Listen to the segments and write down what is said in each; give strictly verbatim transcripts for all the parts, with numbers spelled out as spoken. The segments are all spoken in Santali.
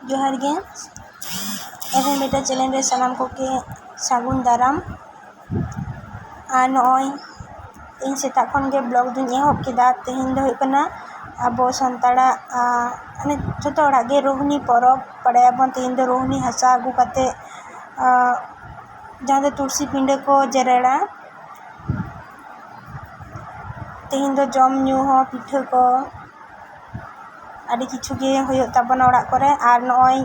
ᱡᱚᱦᱟᱨ ᱜᱮ᱾ ᱮᱵᱷᱮᱱ ᱵᱮᱴᱟ ᱪᱮᱱᱮᱞ ᱨᱮ ᱥᱟᱱᱟᱢ ᱠᱚᱜᱮ ᱥᱟᱹᱜᱩᱱ ᱫᱟᱨᱟᱢ᱾ ᱟᱨ ᱱᱚᱜᱼᱚᱭ ᱤᱧ ᱥᱮᱛᱟᱜ ᱠᱷᱚᱱ ᱜᱮ ᱵᱞᱚᱜ ᱫᱩᱧ ᱮᱦᱚᱵ ᱠᱮᱫᱟ᱾ ᱛᱮᱦᱮᱧ ᱫᱚ ᱦᱩᱭᱩᱜ ᱠᱟᱱᱟ ᱟᱵᱚ ᱥᱟᱱᱛᱟᱲᱟᱜ, ᱟ, ᱢᱟᱱᱮ ᱡᱷᱚᱛᱚ ᱦᱚᱲᱟᱜ ᱜᱮ ᱨᱳᱦᱱᱤ ᱯᱚᱨᱚᱵᱽ᱾ ᱵᱟᱲᱟᱭᱟᱵᱚᱱ ᱛᱮᱦᱮᱧ ᱫᱚ ᱨᱳᱦᱱᱤ ᱦᱟᱥᱟ ᱟᱹᱜᱩ ᱠᱟᱛᱮ, ᱟ, ᱡᱟᱦᱟᱸ ᱫᱚ ᱛᱩᱞᱥᱤ ᱯᱤᱸᱰᱟᱹ ᱠᱚ ᱡᱮᱨᱮᱲᱟ᱾ ᱛᱮᱦᱮᱧ ᱫᱚ ᱡᱚᱢ ᱧᱩ ᱦᱚᱸ, ᱯᱤᱴᱷᱟᱹ ᱠᱚ, ᱟᱹᱰᱤ ᱠᱤᱪᱷᱩ ᱜᱮ ᱦᱩᱭᱩᱜ ᱛᱟᱵᱚᱱᱟ ᱚᱲᱟᱜ ᱠᱚᱨᱮ᱾ ᱟᱨ ᱱᱚᱜᱼᱚᱭ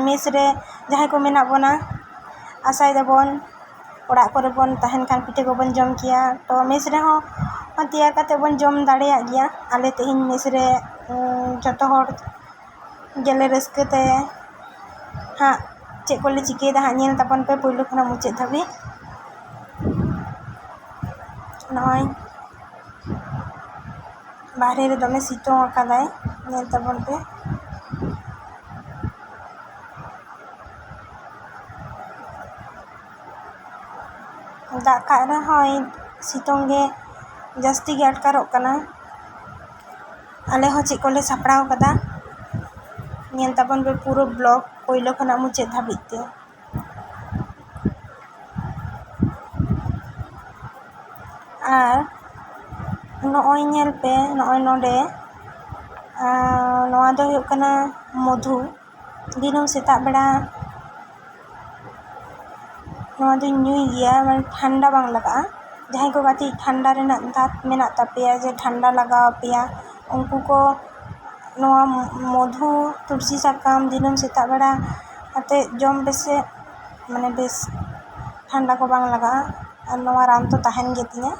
ᱢᱮᱥ ᱨᱮ ᱡᱟᱦᱟᱸᱭ ᱠᱚ ᱢᱮᱱᱟᱜ ᱵᱚᱱᱟ, ᱟᱥᱟᱭ ᱫᱟᱵᱚᱱ ᱚᱲᱟᱜ ᱠᱚᱨᱮ ᱵᱚᱱ ᱛᱟᱦᱮᱱ ᱠᱷᱟᱱ ᱯᱤᱴᱷᱟᱹ ᱠᱚᱵᱚᱱ ᱡᱚᱢ ᱠᱮᱭᱟ᱾ ᱛᱚ ᱢᱮᱥ ᱨᱮᱦᱚᱸ ᱛᱮᱭᱟᱨ ᱠᱟᱛᱮ ᱵᱚᱱ ᱡᱚᱢ ᱫᱟᱲᱮᱭᱟᱜ ᱜᱮᱭᱟ᱾ ᱟᱞᱮ ᱛᱮᱦᱮᱧ ᱢᱮᱥ ᱨᱮ, ᱩᱸ, ᱡᱚᱛᱚ ᱦᱚᱲ ᱜᱮᱞᱮ ᱨᱟᱹᱥᱠᱟᱹ ᱛᱮ ᱦᱟᱸᱜ ᱪᱮᱫ ᱠᱚᱞᱮ ᱪᱤᱠᱟᱹᱭᱮᱫᱟ ᱦᱟᱸᱜ, ᱧᱮᱞ ᱛᱟᱵᱚᱱ ᱯᱮ ᱯᱳᱭᱞᱳ ᱠᱷᱚᱱᱟᱜ ᱢᱩᱪᱟᱹᱫ ᱫᱷᱟᱹᱵᱤᱡ᱾ ᱱᱚᱜᱼᱚᱭ ᱵᱟᱦᱨᱮ ᱨᱮ ᱫᱚᱢᱮ ᱥᱤᱛᱩᱝ ᱟᱠᱟᱫᱟᱭ, ᱧᱮᱞ ᱛᱟᱵᱚᱱ ᱯᱮ᱾ ᱫᱟᱜ ᱠᱟᱜ ᱨᱮᱦᱚᱸᱭ ᱥᱤᱛᱩᱝ ᱜᱮ ᱡᱟᱹᱥᱛᱤ ᱜᱮ ᱟᱴᱠᱟᱨᱚᱜ ᱠᱟᱱᱟ᱾ ᱟᱞᱮ ᱦᱚᱸ ᱪᱮᱫ ᱠᱚᱞᱮ ᱥᱟᱯᱲᱟᱣ ᱠᱟᱫᱟ, ᱧᱮᱞ ᱛᱟᱵᱚᱱ ᱯᱮ ᱯᱩᱨᱟᱹ ᱵᱞᱚᱜ ᱯᱳᱭᱞᱳ ᱠᱷᱚᱱᱟᱜ ᱢᱩᱪᱟᱹᱫ ᱫᱷᱟᱹᱵᱤᱡ ᱛᱮ᱾ ᱟᱨ ᱱᱚᱜᱼᱚᱭ ᱧᱮᱞ ᱯᱮ, ᱱᱚᱜᱼᱚᱭ ᱱᱚᱰᱮ, ᱟᱨ ᱱᱚᱣᱟ ᱫᱚ ᱦᱩᱭᱩᱜ ᱠᱟᱱᱟ ᱢᱚᱫᱷᱩ᱾ ᱫᱤᱱᱟᱹᱢ ᱥᱮᱛᱟᱜ ᱵᱮᱲᱟ ᱱᱚᱣᱟ ᱫᱚᱧ ᱧᱩᱭ ᱜᱮᱭᱟ, ᱢᱟᱱᱮ ᱴᱷᱟᱱᱰᱟ ᱵᱟᱝ ᱞᱟᱜᱟᱜᱼᱟ᱾ ᱡᱟᱦᱟᱸᱭ ᱠᱚ ᱠᱟᱹᱴᱤᱡ ᱴᱷᱟᱱᱰᱟ ᱨᱮᱱᱟᱜ ᱫᱟᱸᱛ ᱢᱮᱱᱟᱜ ᱛᱟᱯᱮᱭᱟ, ᱡᱮ ᱴᱷᱟᱱᱰᱟ ᱞᱟᱜᱟᱣ ᱟᱯᱮᱭᱟ, ᱩᱱᱠᱩ ᱠᱚ ᱱᱚᱣᱟ ᱢᱚᱫᱷᱩ, ᱛᱩᱞᱥᱤ ᱥᱟᱠᱟᱢ ᱫᱤᱱᱟᱹᱢ ᱥᱮᱛᱟᱜ ᱵᱮᱲᱟ ᱠᱟᱛᱮ ᱡᱚᱢ ᱯᱮᱥᱮ, ᱢᱟᱱᱮ ᱵᱮᱥ ᱴᱷᱟᱱᱰᱟ ᱠᱚ ᱵᱟᱝ ᱞᱟᱜᱟᱜᱼᱟ᱾ ᱟᱨ ᱱᱚᱣᱟ ᱨᱟᱱ ᱫᱚ ᱛᱟᱦᱮᱱ ᱜᱮᱛᱤᱧᱟ᱾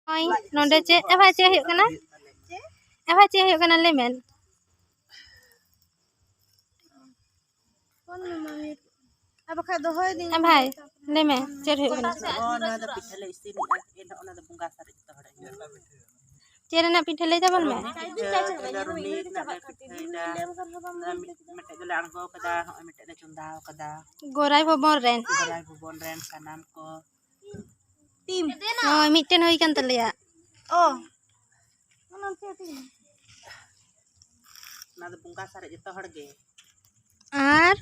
ᱱᱚᱜᱼᱚᱭ ᱱᱚᱰᱮ ᱪᱮᱫ, ᱮ ᱵᱷᱟᱭ, ᱪᱮᱫ ᱦᱩᱭᱩᱜ ᱠᱟᱱᱟ? ᱮ ᱵᱷᱟᱭ, ᱪᱮᱫ ᱦᱩᱭᱩᱜ ᱠᱟᱱᱟ? ᱞᱟᱹᱭ ᱢᱮ᱾ ᱯᱷᱳᱱ ᱢᱮ ᱢᱟᱢᱤ᱾ ᱟᱨ ᱵᱟᱠᱷᱟᱡ ᱫᱚᱦᱚᱭ ᱫᱤᱧ᱾ ᱮ ᱵᱷᱟᱭ, ᱞᱟᱹᱭ ᱢᱮ, ᱪᱮᱫ ᱦᱩᱭᱩᱜ ᱠᱟᱱᱟ? ᱱᱚᱜᱼᱚᱭ ᱱᱚᱣᱟ ᱫᱚ ᱯᱤᱴᱷᱟᱹ ᱞᱮ ᱤᱥᱤᱱᱮᱜᱼᱟ, ᱮᱱ ᱦᱤᱞᱳᱜ ᱚᱱᱟ ᱫᱚ ᱵᱚᱸᱜᱟ ᱥᱟᱨᱮᱡ ᱡᱚᱛᱚ ᱦᱚᱲᱟᱜ ᱜᱮ᱾ ᱪᱮᱫ ᱨᱮᱱᱟᱜ ᱯᱤᱴᱷᱟᱹ ᱞᱟᱹᱭ ᱛᱟᱵᱚᱱ ᱢᱮ? ᱯᱤᱴᱷᱟᱹ, ᱨᱩᱦᱱᱤ ᱨᱮᱱᱟᱜ ᱞᱮ ᱯᱤᱴᱷᱟᱹᱭᱮᱫᱟ᱾ ᱢᱤᱫ-, ᱢᱤᱫᱴᱮᱡ ᱫᱚᱞᱮ ᱟᱬᱜᱚ ᱠᱟᱫᱟ, ᱦᱚᱸᱜᱼᱚᱭ ᱢᱤᱫᱴᱮᱡ ᱞᱮ ᱪᱚᱸᱫᱟ ᱠᱟᱫᱟ᱾ ᱜᱚᱨᱟᱭ ᱵᱷᱚᱵᱚᱱ ᱨᱮᱱ᱾ ᱜᱚᱨᱟᱭ ᱵᱷᱚᱵᱚᱱ ᱨᱮᱱ ᱥᱟᱱᱟᱢ ᱠᱚ᱾ ᱦᱳᱭ, ᱢᱤᱫᱴᱮᱱ ᱦᱩᱭ ᱠᱟᱱ ᱛᱟᱞᱮᱭᱟ᱾ ᱚ᱾ ᱚᱱᱟ ᱫᱚ ᱵᱚᱸᱜᱟ ᱥᱟᱨᱮᱡ ᱡᱚᱛᱚ ᱦᱚᱲ ᱜᱮ᱾ ᱟᱨ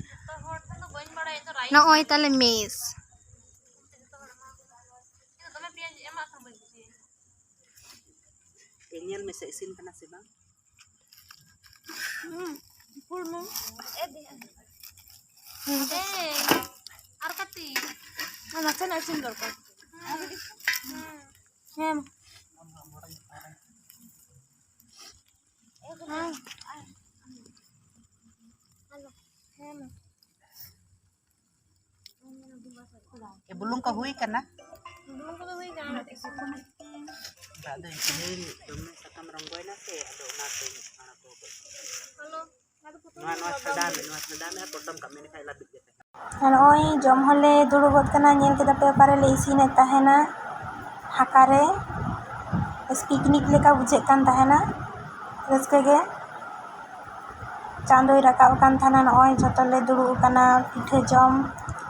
ᱱᱚᱜᱼᱚᱭ ᱛᱟᱞᱮ ᱢᱮᱥ᱾ ᱧᱮᱞ ᱢᱮᱥᱮ ᱤᱥᱤᱱ ᱠᱟᱱᱟ ᱥᱮ ᱵᱟᱝ? ᱦᱩᱸ, ᱯᱷᱩᱞ ᱢᱮ᱾ ᱦᱩᱸ᱾ ᱮᱭ, ᱟᱨ ᱠᱟᱹᱴᱤᱡ᱾ ᱱᱟᱥᱮᱱᱟᱜ ᱤᱥᱤᱱ ᱫᱚᱨᱠᱟᱨ᱾ ᱦᱩᱸ᱾ ᱦᱮᱸ᱾ ᱦᱮᱸ᱾ ᱦᱮᱸ᱾ ᱵᱩᱞᱩᱝ ᱠᱚ ᱦᱩᱭ ᱠᱟᱱᱟ? ᱵᱩᱞᱩᱝ ᱠᱚᱫᱚ ᱦᱩᱭ ᱠᱟᱱᱟ᱾ ᱫᱟᱜ ᱫᱚ ᱤᱧ ᱫᱚᱢᱮ ᱥᱟᱠᱟᱢ ᱨᱚᱝᱜᱚᱭᱮᱱᱟ ᱥᱮ, ᱟᱫᱚ ᱚᱱᱟᱛᱮ ᱟᱲᱟᱜ ᱠᱚ ᱜᱚᱡ᱾ ᱱᱚᱣᱟ, ᱱᱚᱣᱟ ᱪᱷᱟᱰᱟᱣ ᱢᱮ, ᱱᱚᱣᱟ ᱪᱷᱟᱰᱟᱣ ᱢᱮ ᱟᱨ ᱯᱚᱴᱚᱢ ᱠᱟᱜ ᱢᱮ, ᱮᱸᱰᱮᱠᱷᱟᱱ ᱞᱟᱹᱵᱤᱫ ᱜᱮ ᱛᱟᱦᱮᱱᱟ᱾ ᱟᱨ ᱱᱚᱜᱼᱚᱭ ᱡᱚᱢ ᱦᱚᱸᱞᱮ ᱫᱩᱲᱩᱵ ᱜᱚᱫ ᱠᱟᱱᱟ᱾ ᱧᱮᱞ ᱠᱮᱫᱟ ᱯᱮ ᱚᱠᱟᱨᱮᱞᱮ ᱤᱥᱤᱱᱮᱫ ᱛᱟᱦᱮᱱᱟ, ᱦᱟᱠᱟᱨᱮ᱾ ᱵᱮᱥ ᱯᱤᱠᱱᱤᱠ ᱞᱮᱠᱟ ᱵᱩᱡᱷᱟᱹᱜ ᱠᱟᱱ ᱛᱟᱦᱮᱱᱟ, ᱨᱟᱹᱥᱠᱟᱹ ᱜᱮ᱾ ᱪᱟᱸᱫᱚᱭ ᱨᱟᱠᱟᱵ ᱟᱠᱟᱱ ᱛᱟᱦᱮᱱᱟ᱾ ᱱᱚᱜᱼᱚᱭ ᱡᱷᱚᱛᱚ ᱞᱮ ᱫᱩᱲᱩᱵ ᱟᱠᱟᱱᱟ ᱯᱤᱴᱷᱟᱹ ᱡᱚᱢ᱾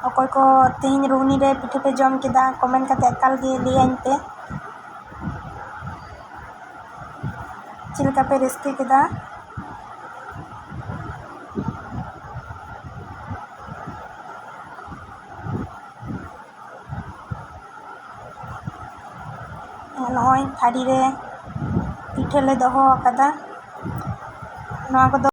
ᱚᱠᱚᱭ ᱠᱚ ᱛᱮᱦᱮᱧ ᱨᱩᱦᱱᱤ ᱨᱮ ᱯᱤᱴᱷᱟᱹ ᱯᱮ ᱡᱚᱢ ᱠᱮᱫᱟ, ᱠᱚᱢᱮᱱᱴ ᱠᱟᱛᱮ ᱮᱠᱟᱞ ᱜᱮ ᱞᱟᱹᱭᱟᱹᱧ ᱯᱮ᱾ ᱪᱮᱫ ᱞᱮᱠᱟ ᱯᱮ ᱨᱟᱹᱥᱠᱟᱹ ᱠᱮᱫᱟ? ᱱᱚᱜᱼᱚᱭ ᱛᱷᱟᱹᱨᱤ ᱨᱮ ᱯᱤᱴᱷᱟᱹ ᱞᱮ ᱫᱚᱦᱚ ᱟᱠᱟᱫᱟ᱾ ᱱᱚᱣᱟ ᱠᱚᱫᱚ